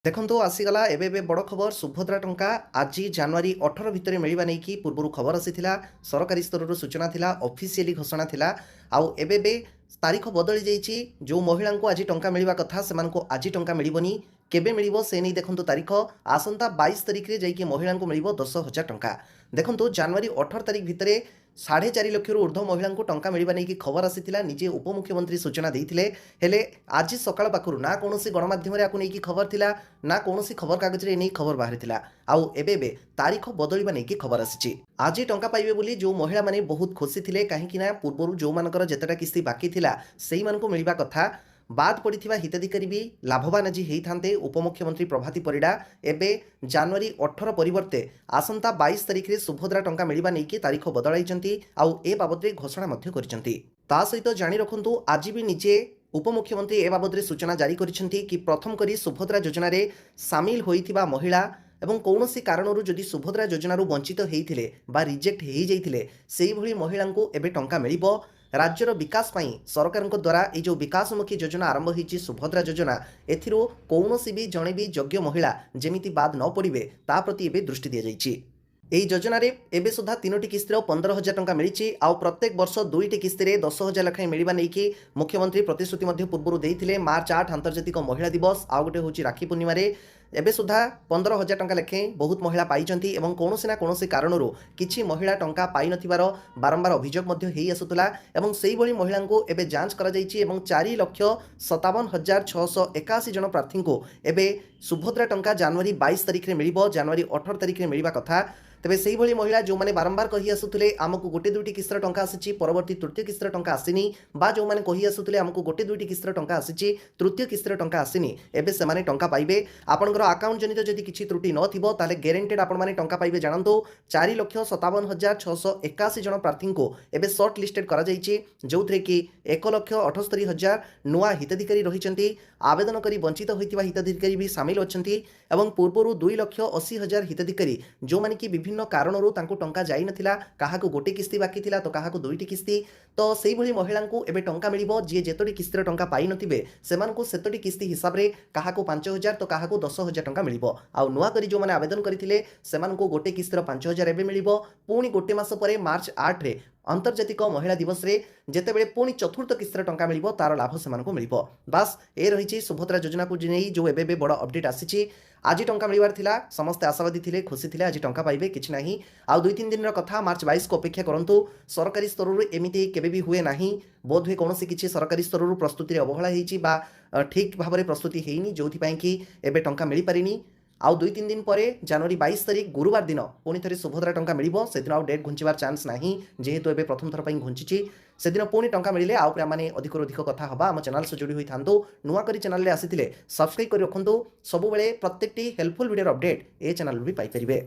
ଦେଖନ୍ତୁ, ଆସିଗଲା ଏବେ ଏବେ ବଡ଼ ଖବର। ସୁଭଦ୍ରା ଟଙ୍କା ଆଜି ଜାନୁଆରୀ 18 ଭିତରେ ମିଳିବା ନେଇକି ପୂର୍ବରୁ ଖବର ଆସିଥିଲା, ସରକାରୀ ସ୍ତରରୁ ସୂଚନା ଥିଲା, ଅଫିସିଆଲି ଘୋଷଣା ଥିଲା। ଆଉ ଏବେ ଏବେ ତାରିଖ ବଦଳି ଯାଇଛି। ଯେଉଁ ମହିଳାଙ୍କୁ ଆଜି ଟଙ୍କା ମିଳିବା କଥା, ସେମାନଙ୍କୁ ଆଜି ଟଙ୍କା ମିଳିବନି। କେବେ ମିଳିବ ସେ ନେଇ ଦେଖନ୍ତୁ ତାରିଖ, ଆସନ୍ତା 22 ତାରିଖରେ ଯାଇକି ମହିଳାଙ୍କୁ ମିଳିବ 10,000 ଟଙ୍କା। ଦେଖନ୍ତୁ, ଜାନୁଆରୀ 18 ତାରିଖ ଭିତରେ 4.5 ଲକ୍ଷରୁ ଉର୍ଦ୍ଧ୍ୱ ମହିଳାଙ୍କୁ ଟଙ୍କା ମିଳିବା ନେଇକି ଖବର ଆସିଥିଲା, ନିଜେ ଉପମୁଖ୍ୟମନ୍ତ୍ରୀ ସୂଚନା ଦେଇଥିଲେ। ହେଲେ ଆଜି ସକାଳ ପାଖରୁ ନା କୌଣସି ଗଣମାଧ୍ୟମରେ ଆକୁ ନେଇକି ଖବର ଥିଲା, ନା କୌଣସି ଖବରକାଗଜରେ ଏ ନେଇ ଖବର ବାହାରିଥିଲା। ଆଉ ଏବେ ଏବେ ତାରିଖ ବଦଳିବା ନେଇକି ଖବର ଆସିଛି। ଆଜି ଟଙ୍କା ପାଇବେ ବୋଲି ଯେଉଁ ମହିଳାମାନେ ବହୁତ ଖୁସି ଥିଲେ, କାହିଁକି ନା ପୂର୍ବରୁ ଯେଉଁମାନଙ୍କର ଯେତେଟା କିସ୍ତି ବାକି ଥିଲା, ସେଇମାନଙ୍କୁ ମିଳିବା କଥା। ବାଦ୍ ପଡ଼ିଥିବା ହିତାଧିକାରୀ ବି ଲାଭବାନ ଆଜି ହେଇଥାନ୍ତେ। ଉପମୁଖ୍ୟମନ୍ତ୍ରୀ ପ୍ରଭାତୀ ପରିଡ଼ା ଏବେ ଜାନୁଆରୀ 18 ପରିବର୍ତ୍ତେ ଆସନ୍ତା 22 ତାରିଖରେ ସୁଭଦ୍ରା ଟଙ୍କା ମିଳିବା ନେଇକି ତାରିଖ ବଦଳାଇଛନ୍ତି ଆଉ ଏ ବାବଦରେ ଘୋଷଣା ମଧ୍ୟ କରିଛନ୍ତି। ତା ସହିତ ଜାଣି ରଖନ୍ତୁ, ଆଜି ବି ନିଜେ ଉପମୁଖ୍ୟମନ୍ତ୍ରୀ ଏ ବାବଦରେ ସୂଚନା ଜାରି କରିଛନ୍ତି କି ପ୍ରଥମ କରି ସୁଭଦ୍ରା ଯୋଜନାରେ ସାମିଲ ହୋଇଥିବା ମହିଳା ଏବଂ କୌଣସି କାରଣରୁ ଯଦି ସୁଭଦ୍ରା ଯୋଜନାରୁ ବଞ୍ଚିତ ହେଇଥିଲେ ବା ରିଜେକ୍ଟ ହେଇଯାଇଥିଲେ, ସେଇଭଳି ମହିଳାଙ୍କୁ ଏବେ ଟଙ୍କା ମିଳିବ। ରାଜ୍ୟର ବିକାଶ ପାଇଁ ସରକାରଙ୍କ ଦ୍ୱାରା ଏଇ ଯେଉଁ ବିକାଶମୁଖୀ ଯୋଜନା ଆରମ୍ଭ ହୋଇଛି ସୁଭଦ୍ରା ଯୋଜନା, ଏଥିରୁ କୌଣସି ବି ଜଣେ ବି ଯୋଗ୍ୟ ମହିଳା ଯେମିତି ବାଦ ନ ପଡ଼ିବେ, ତା ପ୍ରତି ଏବେ ଦୃଷ୍ଟି ଦିଆଯାଇଛି। ଏହି ଯୋଜନାରେ ଏବେ ସୁଦ୍ଧା ତିନୋଟି କିସ୍ତିର 15,000 ଟଙ୍କା ମିଳିଛି। ଆଉ ପ୍ରତ୍ୟେକ ବର୍ଷ ଦୁଇଟି କିସ୍ତିରେ 10,000 ଲେଖାଏଁ ମିଳିବା ନେଇକି ମୁଖ୍ୟମନ୍ତ୍ରୀ ପ୍ରତିଶ୍ରୁତି ମଧ୍ୟ ପୂର୍ବରୁ ଦେଇଥିଲେ। ମାର୍ଚ୍ଚ 8 ଆନ୍ତର୍ଜାତିକ ମହିଳା ଦିବସ, ଆଉ ଗୋଟେ ହେଉଛି ରାକ୍ଷୀ ପୂର୍ଣ୍ଣିମାରେ। ଏବେ ସୁଦ୍ଧା 15,000 ଟଙ୍କା ଲେଖାଏଁ ବହୁତ ମହିଳା ପାଇଛନ୍ତି ଏବଂ କୌଣସି ନା କୌଣସି କାରଣରୁ କିଛି ମହିଳା ଟଙ୍କା ପାଇନଥିବାର ବାରମ୍ବାର ଅଭିଯୋଗ ମଧ୍ୟ ହେଇ ଆସୁଥିଲା। ଏବଂ ସେଇଭଳି ମହିଳାଙ୍କୁ ଏବେ ଯାଞ୍ଚ କରାଯାଇଛି ଏବଂ 4,57,681 ଜଣ ପ୍ରାର୍ଥୀଙ୍କୁ ଏବେ ସୁଭଦ୍ରା ଟଙ୍କା ଜାନୁଆରୀ 22 ତାରିଖରେ ମିଳିବ। ଜାନୁଆରୀ 18 ତାରିଖରେ ମିଳିବା କଥା। ତେବେ ସେଇଭଳି ମହିଳା ଯେଉଁମାନେ ବାରମ୍ବାର କହି ଆସୁଥିଲେ, ଆମକୁ ଗୋଟେ ଦୁଇଟି କିସ୍ତିର ଟଙ୍କା ଆସିଛି, ପରବର୍ତ୍ତୀ ତୃତୀୟ କିସ୍ତିର ଟଙ୍କା ଆସିନି, ବା ଯେଉଁମାନେ କହି ଆସୁଥିଲେ, ଆମକୁ ଗୋଟେ ଦୁଇଟି କିସ୍ତିର ଟଙ୍କା ଆସିଛି, ତୃତୀୟ କିସ୍ତିର ଟଙ୍କା ଆସିନି, ଏବେ ସେମାନେ ଟଙ୍କା ପାଇବେ। ଆପଣଙ୍କର ଆକାଉଣ୍ଟ ଜନିତ ଯଦି କିଛି ତ୍ରୁଟି ନଥିବ, ତାହେଲେ ଗ୍ୟାରେଣ୍ଟେଡ୍ ଆପଣମାନେ ଟଙ୍କା ପାଇବେ। ଜାଣନ୍ତୁ, 4,57,681 ଜଣ ପ୍ରାର୍ଥୀଙ୍କୁ ଏବେ ସର୍ଟ ଲିଷ୍ଟେଡ୍ କରାଯାଇଛି, ଯେଉଁଥିରେ କି 1,78,000 ନୂଆ ହିତାଧିକାରୀ ରହିଛନ୍ତି। ଆବେଦନ କରି ବଞ୍ଚିତ ହୋଇଥିବା ହିତାଧିକାରୀ ବି ସାମିଲ ଅଛନ୍ତି ଏବଂ ପୂର୍ବରୁ 2,80,000 ହିତାଧିକାରୀ, ଯେଉଁମାନେ କି ବିଭିନ୍ନ କାରଣରୁ ତାଙ୍କୁ ଟଙ୍କା ଯାଇନଥିଲା, କାହାକୁ ଗୋଟେ କିସ୍ତି ବାକି ଥିଲା ତ କାହାକୁ ଦୁଇଟି କିସ୍ତି, ତ ସେଇଭଳି ମହିଳାଙ୍କୁ ଏବେ ଟଙ୍କା ମିଳିବ। ଯିଏ ଯେତୋଟି କିସ୍ତିର ଟଙ୍କା ପାଇନଥିବେ, ସେମାନଙ୍କୁ ସେତୋଟି କିସ୍ତି ହିସାବରେ କାହାକୁ 5,000 ତ କାହାକୁ 10,000 ଟଙ୍କା ମିଳିବ। ଆଉ ନୂଆ କରି ଯେଉଁମାନେ ଆବେଦନ କରିଥିଲେ, ସେମାନଙ୍କୁ ଗୋଟେ କିସ୍ତିର 5,000 ଏବେ ମିଳିବ। ପୁଣି ଗୋଟେ ମାସ ପରେ ମାର୍ଚ୍ଚ 8ରେ ଆନ୍ତର୍ଜାତିକ ମହିଳା ଦିବସରେ ଯେତେବେଳେ ପୁଣି ଚତୁର୍ଥ କିସ୍ତିର ଟଙ୍କା ମିଳିବ, ତାର ଲାଭ ସେମାନଙ୍କୁ ମିଳିବ। ବାସ୍, ଏ ରହିଛି ସୁଭଦ୍ରା ଯୋଜନାକୁ ନେଇ ଯେଉଁ ଏବେ ଏବେ ବଡ଼ ଅପଡେଟ୍ ଆସିଛି। ଆଜି ଟଙ୍କା ମିଳିବାର ଥିଲା, ସମସ୍ତେ ଆଶାବାଦୀ ଥିଲେ, ଖୁସି ଥିଲେ, ଆଜି ଟଙ୍କା ପାଇବେ। କିଛି ନାହିଁ, ଆଉ 2-3 ଦିନର କଥା। ମାର୍ଚ୍ଚ 22କୁ ଅପେକ୍ଷା କରନ୍ତୁ। ସରକାରୀ ସ୍ତରରୁ ଏମିତି କେବେ ବି ହୁଏ ନାହିଁ। ବୋଧହୁଏ କୌଣସି କିଛି ସରକାରୀ ସ୍ତରରୁ ପ୍ରସ୍ତୁତିରେ ଅବହେଳା ହେଇଛି ବା ଠିକ୍ ଭାବରେ ପ୍ରସ୍ତୁତି ହେଇନି, ଯେଉଁଥିପାଇଁ କି ଏବେ ଟଙ୍କା ମିଳିପାରିନି। ଆଉ 2-3 ଦିନ ପରେ ଜାନୁଆରୀ 22 ତାରିଖ ଗୁରୁବାର ଦିନ ପୁଣି ଥରେ ସୁଭଦ୍ରା ଟଙ୍କା ମିଳିବ। ସେଦିନ ଆଉ ଡେଟ୍ ଘୁଞ୍ଚିବାର ଚାନ୍ସ ନାହିଁ, ଯେହେତୁ ଏବେ ପ୍ରଥମ ଥର ପାଇଁ ଘୁଞ୍ଚିଛି। ସେଦିନ ପୁଣି ଟଙ୍କା ମିଳିଲେ ଆଉ ଉପରେ ଆମେ ଅଧିକରୁ ଅଧିକ କଥା ହେବା। ଆମ ଚ୍ୟାନେଲ୍ ସହ ଯୋଡ଼ି ହୋଇଥାନ୍ତୁ। ନୂଆ କରି ଚ୍ୟାନେଲରେ ଆସିଥିଲେ ସବସ୍କ୍ରାଇବ୍ କରି ରଖନ୍ତୁ। ସବୁବେଳେ ପ୍ରତ୍ୟେକଟି ହେଲ୍ପଫୁଲ୍ ଭିଡ଼ିଓର ଅପଡେଟ୍ ଏ ଚ୍ୟାନେଲରୁ ବି ପାଇପାରିବେ।